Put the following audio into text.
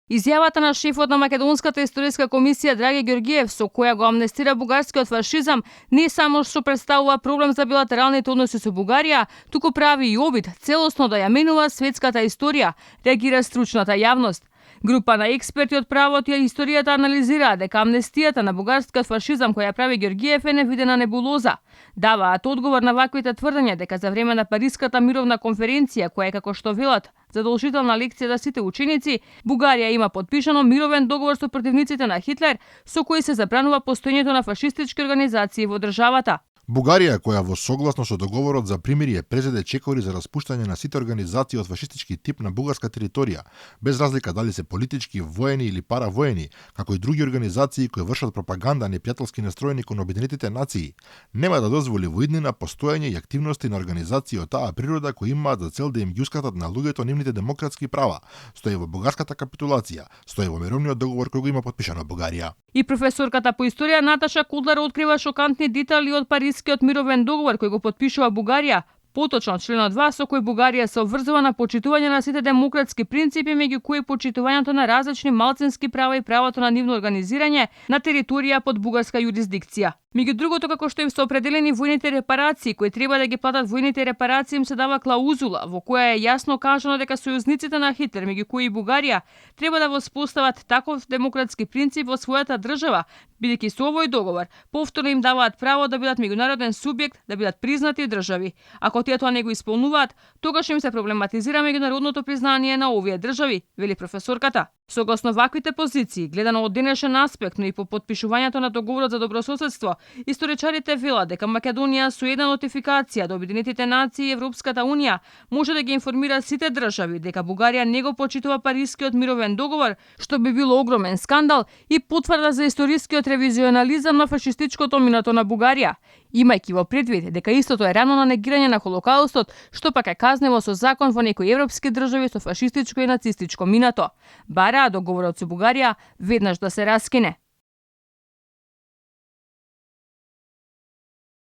Изјавата на шефот на Македонската историска комисија Драги Ѓорѓиев, со која го амнестира бугарскиот фашизам, не само што представува проблем за билатералните односи со Бугарија, туку прави и обид целосно да ја менува светската историја, реагира стручната јавност. Група на експерти од правото и историјата анализираа дека амнестијата на бугарскиот фашизам која прави Ѓорѓиев е невидена небулоза. Даваат одговор на ваквите тврдења дека за време на Париската мировна конференција, која е како што велат задолжителна лекција за сите ученици, Бугарија има подпишано мировен договор со противниците на Хитлер, со кој се забранува постоењето на фашистички организации во државата. Бугарија, која во согласно со договорот за примирие презеде чекори за распуштање на сите организации од фашистички тип на бугарска територија, без разлика дали се политички, воени или паравоени, како и други организации кои вршат пропаганда непријателски настроени кон Обединетите нации, нема да дозволи во иднина постоење и активности на организации од таа природа кои имаат за цел да им ги ускратат на луѓето нивните демократски права, стои во бугарската капитулација, стои во мировниот договор кој го има подпишано Бугарија. И професорката по историја Наташа Кудлар открива шокантни детали од Парискиот мировен договор кој го подпишува Бугарија, поточно членот 2 со кој Бугарија се обврзува на почитување на сите демократски принципи, меѓу кои почитувањето на различни малцински права и правото на нивно организирање на територија под бугарска јурисдикција. Меѓу другото, како што им се определени војните репарации кои треба да ги платат војните репарации, им се дава клаузула во која е јасно кажано дека сојузниците на Хитлер, меѓу кои и Бугарија, треба да воспостават таков демократски принцип во својата држава, бидејќи со овој договор повторно им даваат право да бидат меѓународен субјект, да бидат признати држави. Ако тие тоа не го исполнуваат, тогаш им се проблематизира меѓународното признание на овие држави, вели професорката. Согласно ваквите позиции, гледано од денешен аспект, но и по подпишувањето на договорот за добрососедство, историчарите велат дека Македонија со една нотификација до Обединетите нации и Европската унија може да ги информира сите држави дека Бугарија не го почитува Парискиот мировен договор, што би било огромен скандал и потврда за историскиот ревизионализам на фашистичкото минато на Бугарија, имајќи во предвид дека истото е рано на негирање на Холокаустот, што пак е казнево со закон во некои европски држави со фашистичко и нацистичко минато. Бараа договорот со Бугарија веднаш да се раскине.